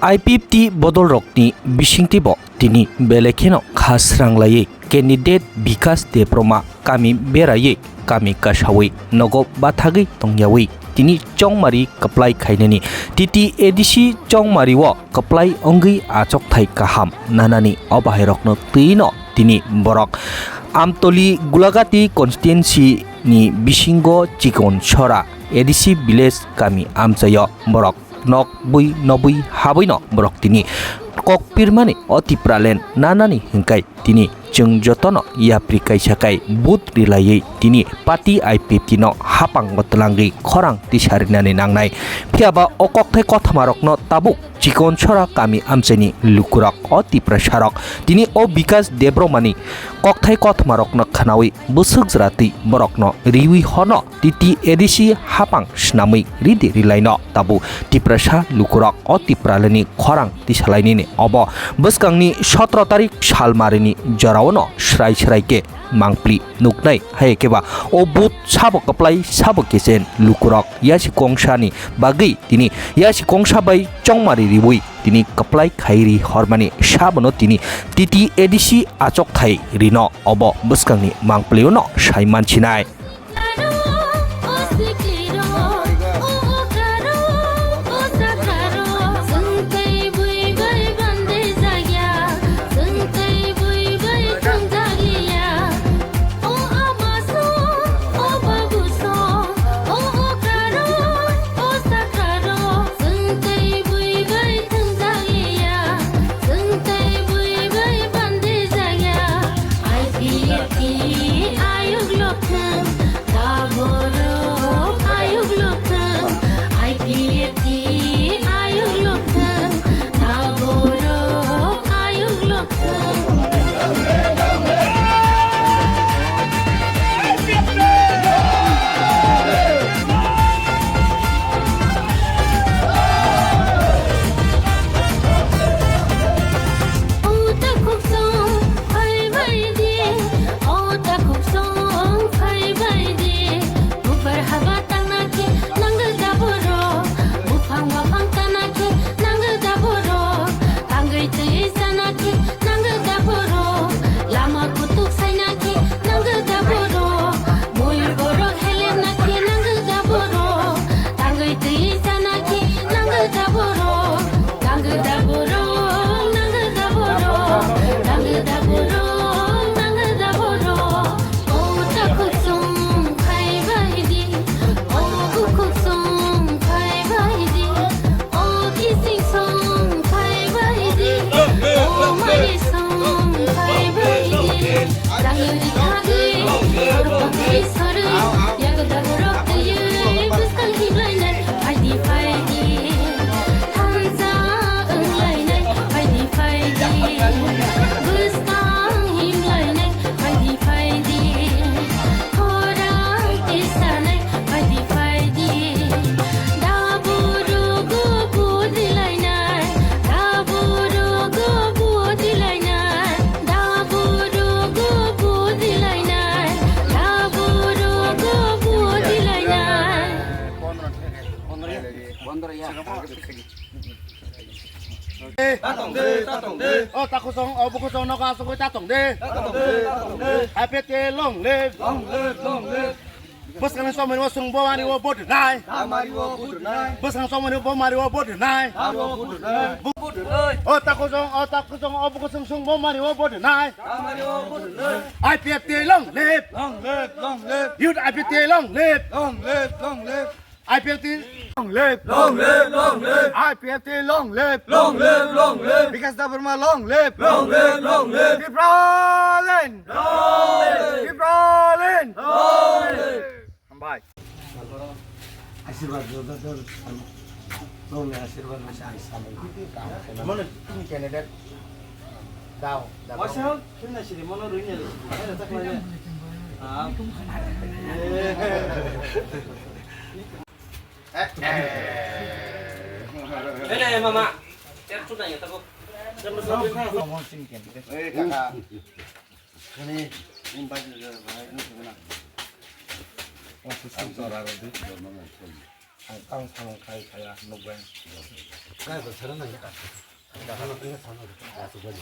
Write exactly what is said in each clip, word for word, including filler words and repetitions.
I P F T bodolrokni bisingtwibo tini belai kheno kha sranglaiwi candidate Bikas Debbarma kami beraiwi kami kasawi nogo bathagwi tongyawi tini chongmari kwplai khainani T T A D C chongmario kwplai wngwi achokthai kaham nanani o bahairokno twino tini borok Amtoli Gulagati constituency ni bisingo Chikon Sora A D C village kami amchaio borok nok bui nobui habwino borok tini kok pirmani o Tipraland nanani hinkai tini chwng jotono yapri kaisa kai but rilaiwi tini party I P F T no hapango twlangwi khorang tisarinani nangnai. Phiyaba o kokthai kothamarokno tabuk Chikon Sora kami amchaini lukurok o Tiprasarok tini o Bikas Debbarmani kokthai kothamarokno khwnawi bwswk jwratwi borokno riwi hono T T A D C hapang swnamwi ridi rilaino tabuk Tiprasa lukurok o Tipralandni khorang tisalainini obo bwskangni sotro tarik salmarini joraono srai srai khe mangpli nuknai. Hai khe ba o but sabo kwplai sabo kechen lukurok yasi kongsani bagwi tini yasi kongsa bai chongmari riwi tini kwplai khai ri hormani sabono tini T T A D C achokthai rino obo bwskangni mangpli-o no sai mansinai. Buphang waphang tana khe nangwk da borok, tangwi twi sana khe nangwk da borok, lama kutuk saina khe nangwk da borok, moyol borok helemna khe nangwk da borok, tangwi twi sana khe nangwk da borok, nangwk da borok, nangwk da borok, nangwk da borok, nangwk da borok. O takhuk song phai bai di, o bukhuk song phai bai di, o kising song phai bai di, o mani song phai bai di. Dangri khagwi, sorpagwi sorwi, yagda rokwi, bwskang himlainai, phai di phai di. Thansa wnglainai, phai di phai di. Bwskang himlainai, Phaidi, phaidi, khorang tisanai, phaidi, phaidi. Daburugo budilainai, daburugo budilainai, daburugo budilainai, daburugo budilainai. Tatong de, tatong de. O takhusong, o bukhusong nogo asugwi tatong de. Tatong de, tatong de. Happy day, long live. Long live, long live. Bwskangni somoi o chwng bo mari o vote rwnai. Tamari o vote rwnai. Bwskang somoi o bo mari o vote rwnai. Aro vote rwnai. Vote rwnai. O takhusong, o takhusong, o bukhusong chwng bo mari o vote rwnai. Tamari o vote rwnai. I P F T long live. Long live, long live. Youth I P F T long live. Long live, long live. I P F T long live. Long live, long live. I P F T long live. Long live, long live. Bikas Debbarma long live. Long live, long live. Tipraland. Long live. Tipraland. Long live. Hambai. Asirwad joto tor, tongni asirwad masa ang samung. Mono tini candidate dao. Wasa hok, kena sini, mono ruinya sini. Ada tak lagi. Ah. Ene, mama. Ter tu nanya, tago. Eh, kaka. Ini, ini baju dia, bahaya ini sebenarnya. Ang tang samung khai khaya nukbai. Kaya to sara nang. Ano ano sana. Asuk bani.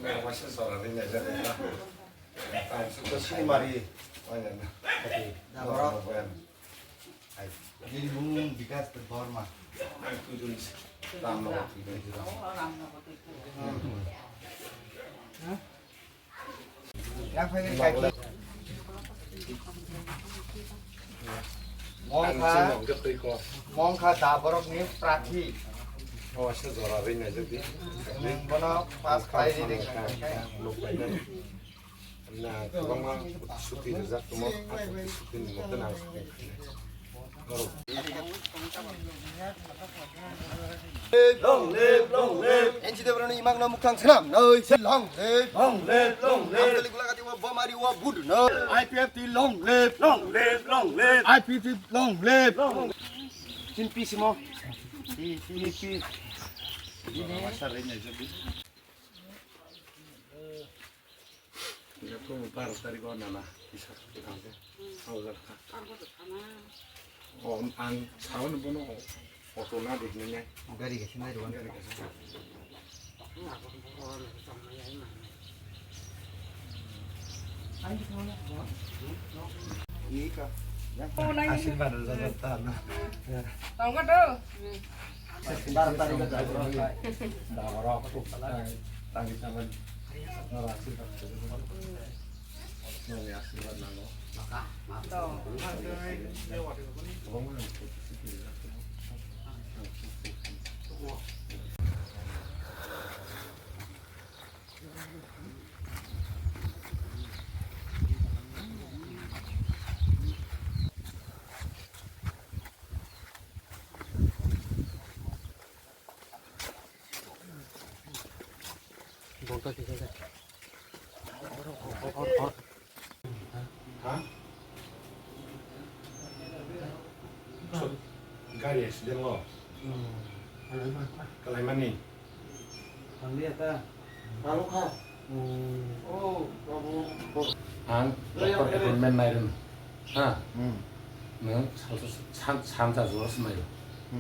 Mera masa sora rin aja deh. Tang suka sini mari. Mana na? Tapi. Nukbai. Ai. Birbhum Bikas Debbarma. Ang tujuh ni. Ram Navami. Yang pengen kaki. Mongkha, mongkha da borok ni prathi. Oh, asa jora ring aja di. Bono pas khai di ring. Lok bai na. Na, kwbangma suti rijak tongmo, suti ni mote nang. Long live, long live. N G Debrani imang no mukhang senam noi. Long live, long live, long live. Amtali gulagati wa bomari wa bud no. I P F T long live, long live, long live. I P F T long live. Long live. Chin pi simo. Pi, pi, pi. Ini. Masa rin aja di. Yato bar tarik o nana kisa thangkhe. Haujar kha. O ang sawan bono auto na dikni nai. Gari kaisa nai rwan. Gari kaisa. Ika. Asirwad rwjak ta na. Tongkha to. Ha? Gari accident lo. Kalaimani. Ang doctor appointment nai rwno. Ha? Nwng salsa san cha jora se naio.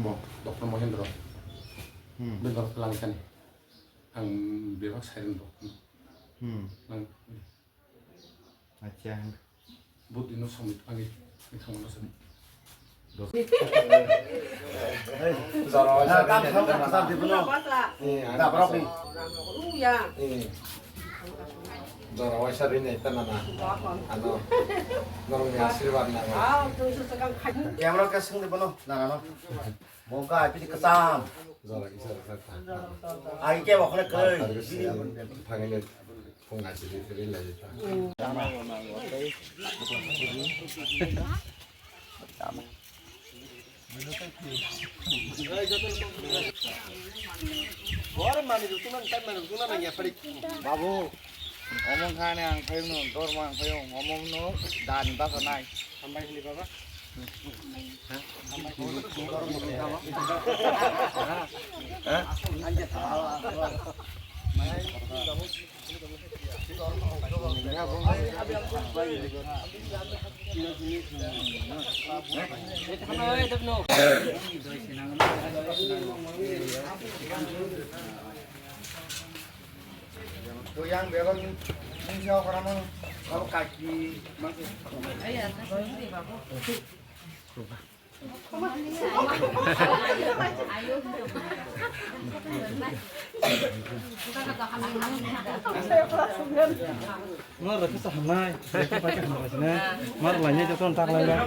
Bo doctor Mohendro. Bini doctor langkani. Ang bebak sai rwno. Ang Acha. Budi no samit pangi. Ni thangma no samit. Jora waisa ring. Tam thang ka kasar di bono. Da borok ni. Jora waisa ring nai ta nana. Ano. Norok ni asirwad nang. Camera ka sung di bono. Nana no. Mongka api di kesam. Jora isa rasa. Ai ke wakhle kai. Thangile. Babu, omong khani ang phaino, dorma ang phaio, omong no dan basa nai. Hambai hini baba. To yang bebak ni, ni siya ko ramon, kalau kaki, masih. Mar rwkhe sa hamnai, rwkhe pai khe hamnai sini. Mar lainai joto tak lai lai.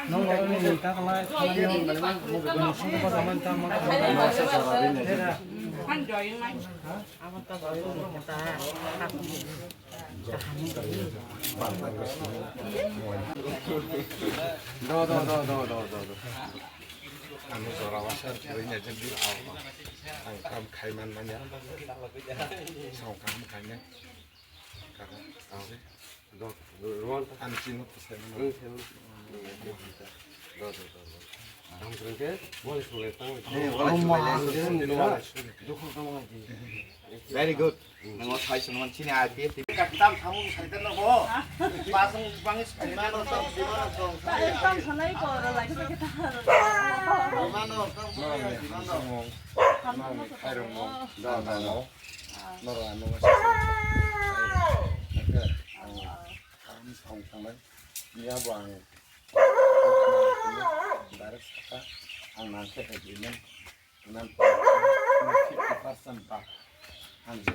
Nong lai ni tak lai. Nong lai ni tak lai. Do, do, do, do, do, do, do. Ang jora wasa rwina jembi au. Ang kam khai man manya. Sao kam khai ne. Kaga, au. Do, do, ruan ta. Ang chino to sai man. Ang sai man. Do, do, do, do. Ang kren ke, wali sulai tang. Wali sulai. Very good. Nang o sai sung man chini I P F. Katam samung sai tan no bo. Pasang bang sai man no tong, di man no tong. Tam salai ko ro lai ko kita. Di man no tong, di man no. Nang ni khairung mo. Da, da, da. Noro ano sa. Ang song thangnai. Ni abo ang. Direct saka. Ang nang khe agreement. Nan fifty percent ba ang je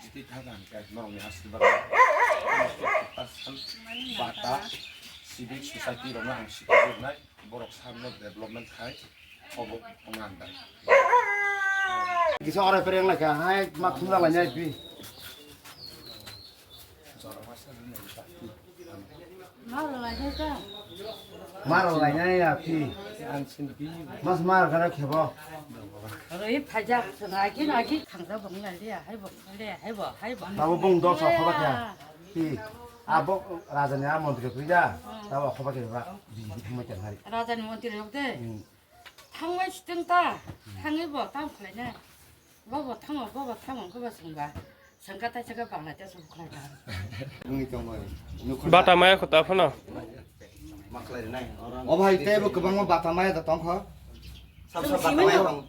jiti thaga ang khe norokni asirwad fifty percent bata civic society rokno ang sikirnai borok samno development khai obo wngna ang da. Kisa oro pereng lai kha hai ma thumna lai nai pi. Maro lainai ya phi. Mas maro kana khebo. Roi phaijak swnga ki na ki khangsa bong lai ya hai bong lai hai bo hai bo. Tabo bong dol sa khoba kya. Phi. Abo raja ni a montri phi da. Tabo khoba kya ba. Bi bi thangma kya hari. Raja ni montri rok de. Hmm. Thangmai siteng ta, thangwi bo tam khlaina. Bobo thango, bobo thango, hwnkhe bo swngba. Swngkha tai swngkha Bangladesh bo khlaina. Wngwi tongmani. Bata maya kho ta phano. O bhai, tei bo kwbangma bata maya da tongkho. Sab sab bata maya tong.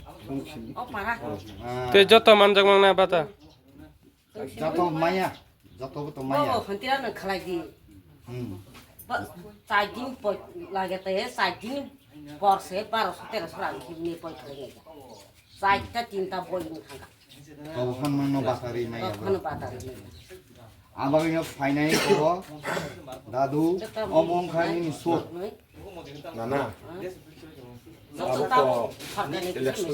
O para. Ah. Tei joto manjak mangna bata. Joto maya, joto bo to maya. Bobo, hantira nang khalai di. Hmm. Ba, chai din poi lage te, chai din bor se, baro so, tero so rang khibni poi khalai ngai. Chai ta tin ta boi ni khanga. To phan mano batari maya. To phan batari maya. Abang yo phainai ko, dadu, omong khai ni so. Nana. Joto ta abo, election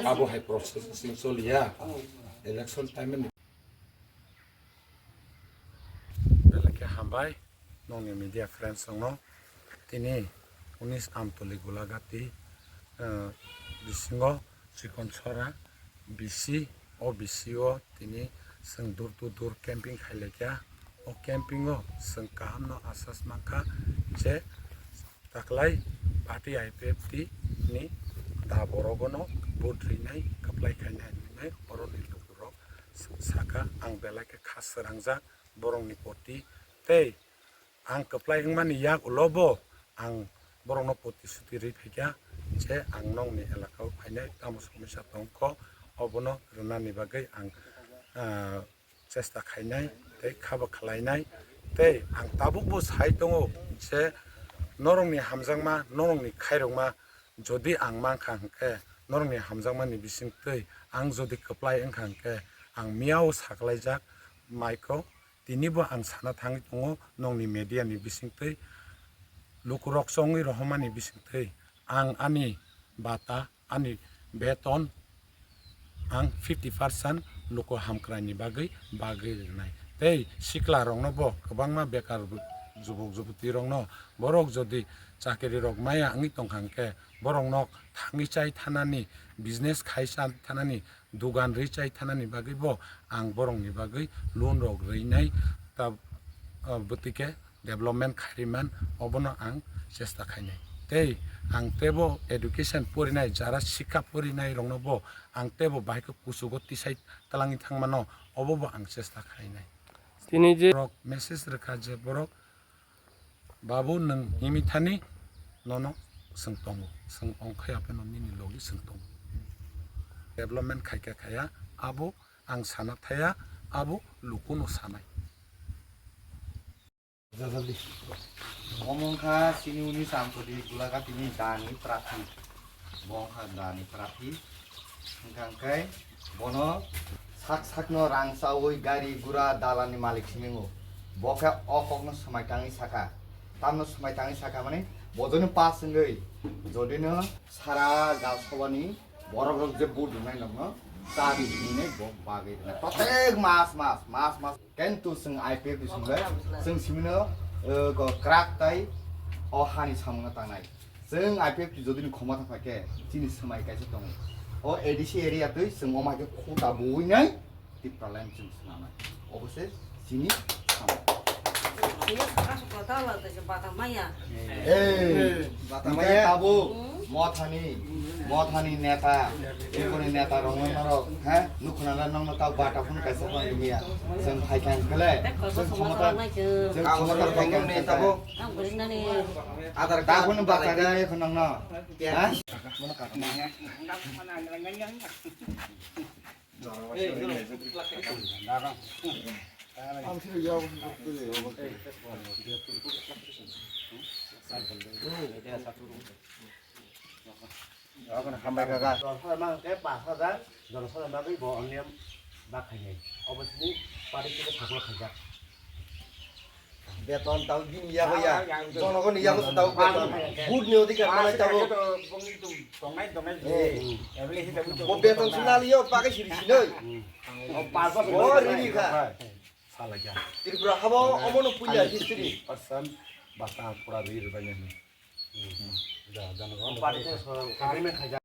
abo hai process sing soliya. Election time ni. Belai khe hambai nongni media friends rokno. Tini unis Amtoli Gulagati, eh, bisingo Chikon Sora B C, o B C o tini chwng door to door camping khai laikha. O camping o chwng kaham no asas mankha je taklai party I P F T ni da borogono vote rinai kwplai khainai hinwi oroni lukurok saka ang belai khe kha srangjak borokni poti tei ang kwplai wngmani yak ulo bo ang borokno poti suti rwi phaikha je ang nongni elaka o phainai tamo somosya tongkho obono rwnani bagwi ang, ah, chesta khainai tei khabo khlainai. Tei ang tabukbo sai tongo je norokni hamjakma, norokni khairokma jodi ang mankha hwnkhe, norokni hamjakmani bisingtwi ang jodi kwplai wngkha hwnkhe, ang miyao saklaijak maiko. Tinibo ang sana thangwi tongo nongni media ni bisingtwi, lukurok chongwi rohormani bisingtwi ang ani bata ani beton ang fifty percent luku hamkraini bagwi bagwi rwnai. Tei sikla rokno bo kwbangma bekar jubuk jubuti rokno borok jodi chakiri rok maya wngwi tongkha hwnkhe borokno thangwi chai thanani, business khai cha thanani, dugan rwi chai thanani bagwi bo ang borokni bagwi loan rok rwinai ta, ah, bwtwi khe development khairiman obono ang chesta khainai. Tei ang teibo education porinai, jara sikha porinai rokno bo ang teibo bahai khe kuchugo tisai twlangwi thangmano obo bo ang chesta khainai. Tini je borok message rwkha je borok, "Babu, nwng himi thani nono chwng tongo, chwng ongkhai apheno nini logi chwng tongo." Development khaikha khaya, abo ang sana thaya, abo lukuno sanai. Omo wngkha chini uni Chamchodi Gulagati ni dani prathi. Bo wngkha dani prathi. Hwnkha hwnkhe bono sak sakno rang chaui gari gura dalani malik simingo. Bo khe o kokno swmai tangwi sakha. Tamno swmai tangwi sakha mani bojoni pass wngwi jodino sara gal sobani borok rok je vote rwnai nokno chabi hinwi bo bagwi rwnai. Protek mas mas, mas mas. Kintu chwng I P F T swnglai, chwng simino, eh, ko krak tai o hani samungno tangnai. Chwng I P F T jodi ni khoma thang khe chini swmai kaisa tongo. O A D C area twi chwng o mai khe khuta buinai Tipraland chwng swnamnai. Obo se chini samung. Ini suka suka tahu lah tu sebata maya. Ei, Batamaya. Tabuk, hmm? Mothani, Mothani neta, ikoni neta rong norok, ha? Nukhuna nang no tau bata phun kaisa phun lumia. Jeng phai kang kele, jeng khomota, jeng khomota phai kang kele. Ang beri nani. Adar card phun bata dai khun nang no. Ha? Hambai kaka. Jono sodom mang khe pash hajar, jono sodom bagwi bo oniyam bak khainai. Obo sini party khe sakno khaijak. Beton tau bini yago ya. Jonogo ni yago tau beton. Vote ni odhikar manai tau. Tongnai, tongnai. Bo beton sinaliyo pakai siri sinoi. Pash bosor. O riri kha. Tripura habo omono puila history. Percent bata pura riri bai nai. Party khe agreement khaijak.